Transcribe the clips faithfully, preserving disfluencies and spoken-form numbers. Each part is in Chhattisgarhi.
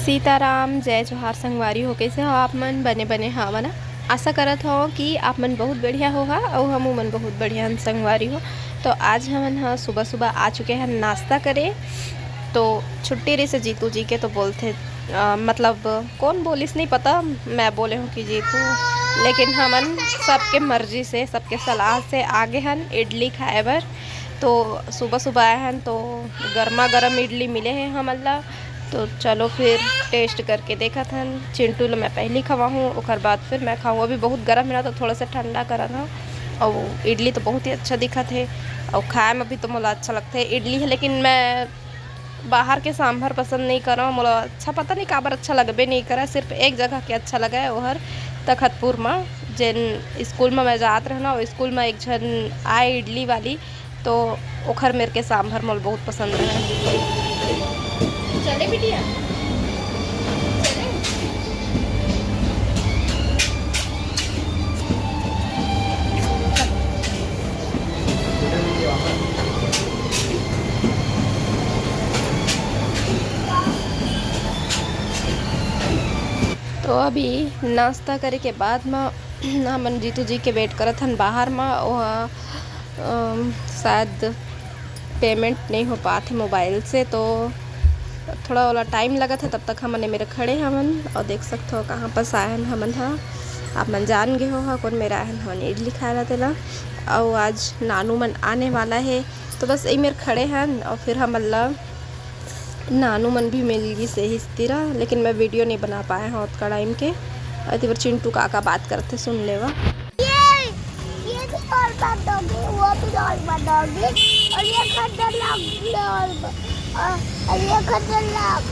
सीताराम, जय जोहार संगवारी हो। कइसे हो आप मन? बने बने हव ना? आशा करत हो कि आप मन बहुत बढ़िया होहा अउ हमू मन बहुत बढ़िया हन संगवारी हो। तो आज हमन ह सुबह सुबह आ चुके हन नाश्ता करे। तो छुट्टी रहिसे जीतू जी के, तो बोलथे, अ, मतलब कोन बोलिस नहीं पता, मैं बोले हूँ कि जीतू, लेकिन हमन सबके मर्जी से, सबके सलाह से आगे हन इडली खाए बर। तो सुबह सुबह आए हन तो गर्मा गर्म इडली मिले हे हमन ला। तो चलो फिर टेस्ट करके देखत हन। चिंटू ल मैं पहली खवाहूँ, ओकर बाद फिर मैं खाहूँ। अभी बहुत गर्म हे ना, तो थोड़ा सा ठंडा करत हूँ। और इडली तो बहुत ही अच्छा दिखत हे, और खाए में भी तो मोला अच्छा लगथे इडली हे, लेकिन मैं बाहर के सांभर पसंद नहीं करव। मोला अच्छा, पता नहीं काबर अच्छा लगबे नहीं करे। सिर्फ एक जगह के अच्छा लगे, ओहर तखतपुर म, जेन स्कूल म मैं जात रहना, वो स्कूल म एक झन आए इडली वाली, तो ओखर मेर के सांभर मोला बहुत पसंद है। चले बिटिया, चले। तो अभी नाश्ता करे के बाद म हमन जीतू जी के वेट करत हन बाहर म। ओह, अम, शायद पेमेंट नहीं हो पात हे मोबाइल से, तो थोड़ा ओला टाइम लगत हे। तब तक हमन ए मेर खड़े हवन और देख सकत हो कहाँ पास आए हन हमन ह। आप मन जान गे हो ह, कोन मेर आए हन हमन इडली खाए ला तेला। और आज नानू मन आने वाला हे, तो बस ए मेर खड़े हन और फिर हमन ला नानू मन भी मिल गिस एहिस तिरा, लेकिन मैं वीडियो नहीं बना पाए हूँ ओतका टाइम के। अति बर चिंटू काका बात करते सुन लेवा। ये, ये भी और बताओगी, वो भी और बताओगी, और ये खतरनाक भी और ब-, और, और ये खतरनाक,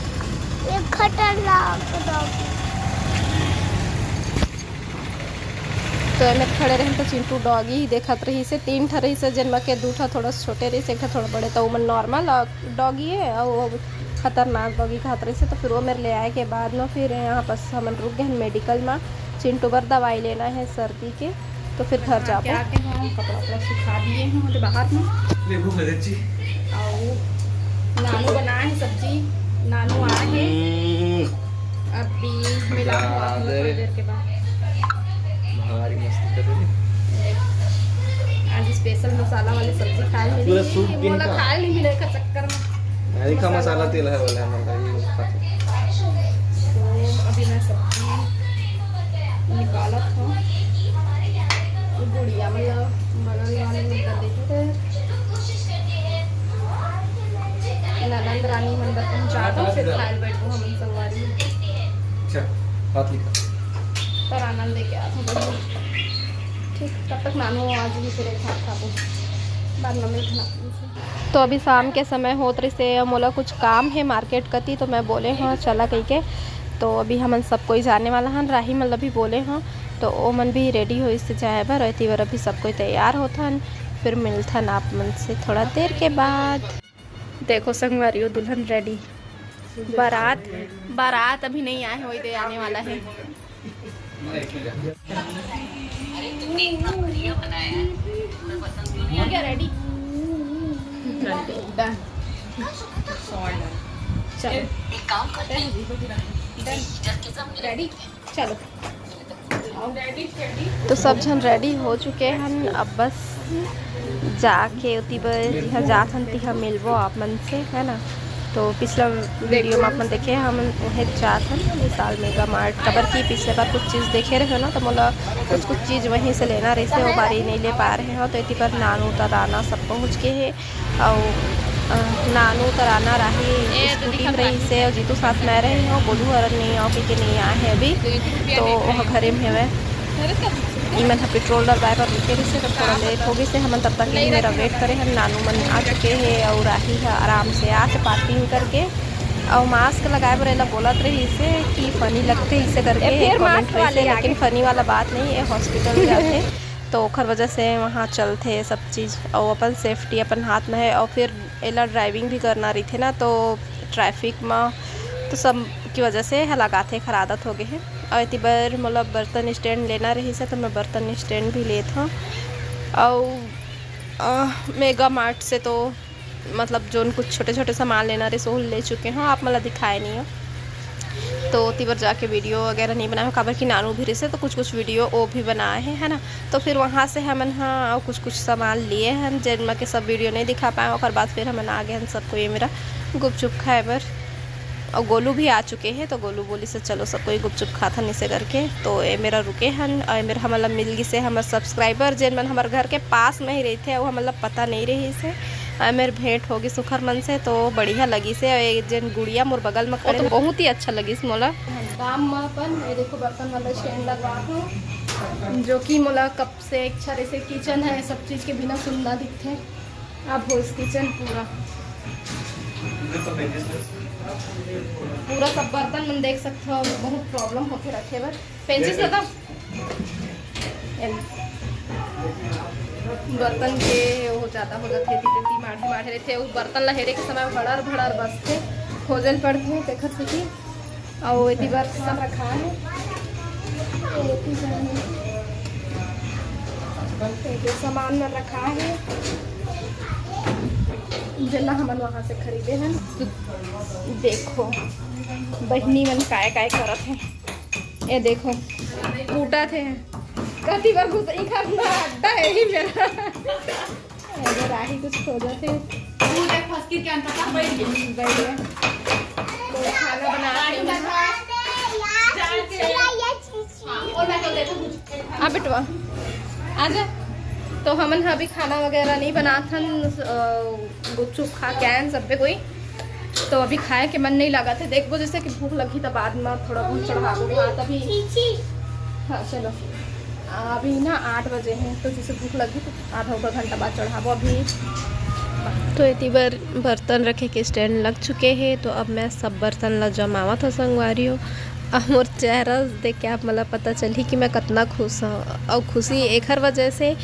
ये खतरनाक बताओगी। तो एमे खड़े रहन तो चिंटू डॉगी ही देखत रहिस हे। तीन ठा रहिस हे, जेन म के दू ठा थोड़ा छोटे रहिस हे, एक ठा थोड़ा बड़े, तो ओमन नॉर्मल डॉगी हे, अउ वो खतरनाक डॉगी खात रहिस हे। तो फिर वो मेर ले आए के बाद में फिर यहाँ पास हमन रुक गए हन मेडिकल में। चिंटू बर दवाई लेना है सर्दी के, तो फिर घर जाबो। आके हम कपड़ा उपड़ा सुखा दिए हैं ओदे बाहर में। ले भूख लगे जी। अउ नानू बनाए हैं सब्जी, नानू आए हैं। हम्म। अभी मिला हुआ हम लोग थोड़ी देर के बाद। भारी मस्ती कर रही है। आज स्पेशल मसाला वाली सब्जी खाए मिली। पूरा सूप भी मोला खा। खाए नहीं मिले का चक्कर में। अरे का मसाला तेल है बोले हम लोग ये खाते। तो अभी मैं सब्जी निकालत हूँ। गुड़िया मतलब बगल वाले में कर देते थे। ननंद रानी मन बर पहुंचा दो, फिर खाए बैठो हमन संगवारी। अच्छा, बात लिखा। तर आनंद लेके आ तुम। ठीक, तब तक नानू आज भी फिर एक साथ खाबो, बाद में मिलते हैं। तो अभी शाम के समय होत रहिसे, मोला कुछ काम है मार्केट कती, तो मैं बोले हाँ चला कहिके। तो अभी हमन सब कोई जाने वाला हन, राही मतलब भी बोले हाँ, तो ओमन भी रेडी होइस जाए बर, एती बर अभी सब कोई तैयार होथन। फिर मिलथन आप मन से थोड़ा देर के बाद। देखो संगवारी हो, दुल्हन रेडी। बारात, बारात अभी नहीं आए, वही दे आने वाला है। हो गया रेडी? डन। चलो। डन। रेडी? चलो। तो सब झन रेडी हो चुके हन, अब बस जाके ओती बर जिहाँ जात हन तिहाँ मिलबो आप मन से, है ना। तो पिछला वीडियो में आप मन देखे हमन उहें जात हन विशाल मेगा मार्ट, काबर कि पिछले बार कुछ चीज़ देखे रहे हो ना, तो मोला कुछ कुछ चीज़ वहीं से लेना रहिसे, वो बारी नहीं ले पा रहे हो, तो एती बर नानू तराना सब पहुँच गए हे। अउ, अ, नानू तराना राही ए, तो स्कूटी में रहिसे, अउ जीतू साथ में रहे हो, बोलू हरन नहीं आओ, कहिके नहीं आए हैं अभी, तो वो घरे में हवे। इमन ह पेट्रोल डलवाए बर रुके रहिसे, तो थोड़ा लेट हो गइसे। हमन तब तक यही मेरा वेट करे हन। नानू मन आ चुके हे, अउ राही ह आराम से आके पार्किंग करके, अउ मास्क लगाए बर एला बोलत रहिसे कि फनी लगथे इसे करके, ए, फिर कमेंट मास्क वाले रहिसे, लेकिन फनी वाला बात नहीं, ये हॉस्पिटल जाथे, तो ओखर वजह से वहाँ चलथे सब चीज़, अउ अपन सेफ्टी अपन हाथ में है। अउ फिर एला ड्राइविंग भी करना रहिथे ना, तो ट्रैफिक में तो सब की वजह से ह लगाथे, एखर आदत हो गए है। अउ एती बर मोला बर्तन स्टैंड लेना रहिसे, तो मैं बर्तन स्टैंड भी लेत हूँ। अउ, अ, मेगा मार्ट से तो मतलब जोन कुछ छोटे छोटे सामान लेना रहिसे, वो ले चुके हूँ, आप मोला दिखाए नहीं हो। तो ओती बर जाके वीडियो वगैरह नहीं बनाए हो, काबर कि नानू भी रहिसे तो कुछ कुछ वीडियो वो भी बनाए हे, है ना। तो फिर वहाँ से हमन ह कुछ कुछ सामान लिए हन, जेन म के सब वीडियो नहीं दिखा पाए। ओकर बाद फिर हमन आ गए हन सबको ये मेरा गुपचुप खाए बर। और गोलू भी आ चुके हैं, तो गोलू बोलिस चलो सब कोई गुपचुप खाथन इसे करके। तो ये मेरा रुके हन और ये मेरा हमन ला मिल गिसे हमर सब्सक्राइबर, जेन मन हमर घर के पास में ही रहिथे, वो हमन ला पता नहीं रहिसे। और मेर भेंट हो गिस उखर मन से, तो बढ़िया लगिसे। और ये जेन गुड़िया मोर बगल में खड़े, तो बहुत ही अच्छा लगिस मोला। दाम में अपन ये देखो बर्तन वाला स्टैंड लगवा हूँ, जो कि मोला कब से इच्छा रहिसे, किचन है, सब चीज़ के बिना सुन्ना दिखथे। अब होइस किचन पूरा, पूरा सब बर्तन मन देख सकथो, बहुत प्रॉब्लम होथे रखे बर। पेंचिस ला दो। बर्तन के वो ज़्यादा हो जाथे, एती तेती माढ़े माढ़े रहिथे। वो बर्तन ला हेरे के समय भड़र भड़र बजथे, खोजे ल पड़थे, तेखर सेती। अउ एती बर्तन रखा है, एती जाने, एती सामान मन रखा है, जेला हमन वहाँ से खरीदे हन। तो देखो, बहिनी मन काय काय करत हे। ये देखो, कूटत हे, कति बार घुस, इखर ना अड्डा है ही मेरा। अरे राही कुछ खोजत हे। तू देख, फसकी के अंदर बैठ गई। बैठ गया। तो खाना बना के हाँ, और मैं तो देखो कुछ। आ बेटवा, आजा। तो हमन ह अभी खाना वगैरह नहीं बनात हन, अ, गुपचुप खा के आयन सब्बे कोई। तो अभी खाए के मन नहीं लागत हे। देखबो जैसे कि भूख लगही त बाद में थोड़ा बहुत चढ़ाबो भात अभी। हाँ चलो, अभी ना आठ बजे हे, तो जैसे भूख लगही तो आधा उधा घंटा बाद चढ़ाबो अभी। तो एती बर बर्तन रखे के स्टैंड लग चुके हे, तो अब मैं सब बर्तन ला जमावत हव संगवारी हो। अब मोर चेहरा देख के आप मन ला पता चलही कि मैं कतना खुश हव। अउ खुशी एखर वजह से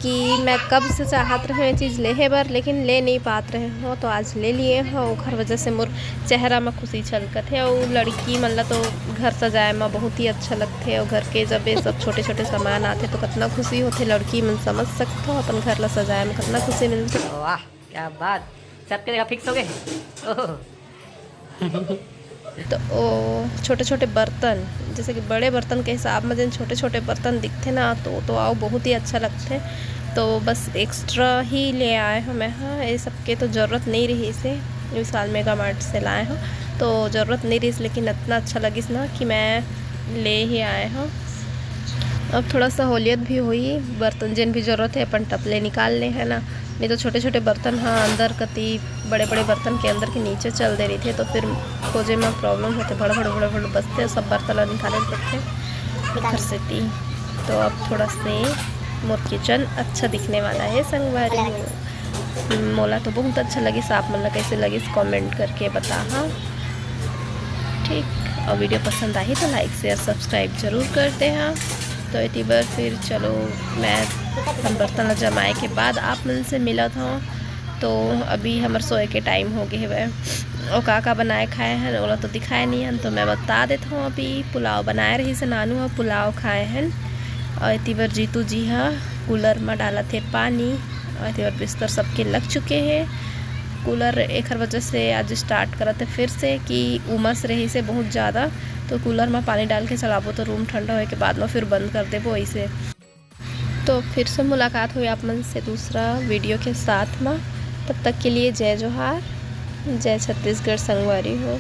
कि मैं कब से चाहत रहें ये चीज़ लेहे बर, लेकिन ले नहीं पात रहें हों, तो आज ले लिए हों। ओखर वजह से मोर चेहरा म खुशी छलकत हे। अउ लड़की मन ला तो घर सजाए म बहुत ही अच्छा लगथे, अउ घर के जब ये सब छोटे-छोटे सामान आथे तो कतना खुशी होथे। लड़की मन समझ सकथो अपन घर ला सजाए म कतना खुशी मिलथे। वाह, क्या बात, सबके जगह फिक्स हो गए। ओहो। तो ओ छोटे-छोटे बर्तन, जैसे कि बड़े बर्तन के हिसाब में जेन छोटे-छोटे बर्तन दिखथे ना, तो, तो अउ बहुत ही अच्छा लगथे। तो बस एक्स्ट्रा ही ले आए हव मैं, हाँ, ये सब के तो जरूरत नहीं रहिसे, विशाल मेगा मार्ट से लाए हव, तो जरूरत नहीं रहिस, लेकिन इतना अच्छा लगिस ना कि मैं ले ही आए हव। अब थोड़ा सहूलियत भी होई, बर्तन जेन भी जरूरत हे अपन टप ले निकाल ले, है ना, नहीं तो छोटे-छोटे बर्तन ह अंदर कती, बड़े-बड़े बर्तन के अंदर के नीचे चल दे रहिथे, तो फिर खोजे में प्रॉब्लम होथे, बड़-बड़, बड़-बड़ बजथे, सब बर्तन ला निकाले ल पड़थे घर सेती। तो अब थोड़ा से मोर किचन अच्छा दिखने वाला है संगवारी हो। मोला तो बहुत अच्छा लगिस, आप मन ला कैसे लगिस कमेंट करके बताहा। ठीक, और वीडियो पसंद आही तो लाइक शेयर सब्सक्राइब जरूर कर देहा। तो एती बर फिर चलो मैं अपन बर्तन ला जमाए के बाद आप मन से मिलत हव। तो अभी हमर सोए के टाइम हो गए हवय। और का का बनाए खाए हन ओला तो दिखाए नहीं हन, तो मैं बता देत हव। अभी पुलाव बनाए रहिस हे नानू ह, पुलाव खाए हन। और एती बर जीतू जी ह कूलर म डालत हे पानी। और एती बर बिस्तर सबके लग चुके हे। कूलर एखर वजह से आज स्टार्ट करत हे फिर से कि उमस रहिस हे बहुत ज़्यादा, तो कूलर म पानी डाल के चलाबो तो रूम ठंडा होए के बाद म फिर बंद कर देबो ऐसे। तो फिर से मुलाकात होई आप मन से दूसरा वीडियो के साथ म। तब तक के लिए जय जोहार, जय छत्तीसगढ़ संगवारी हो।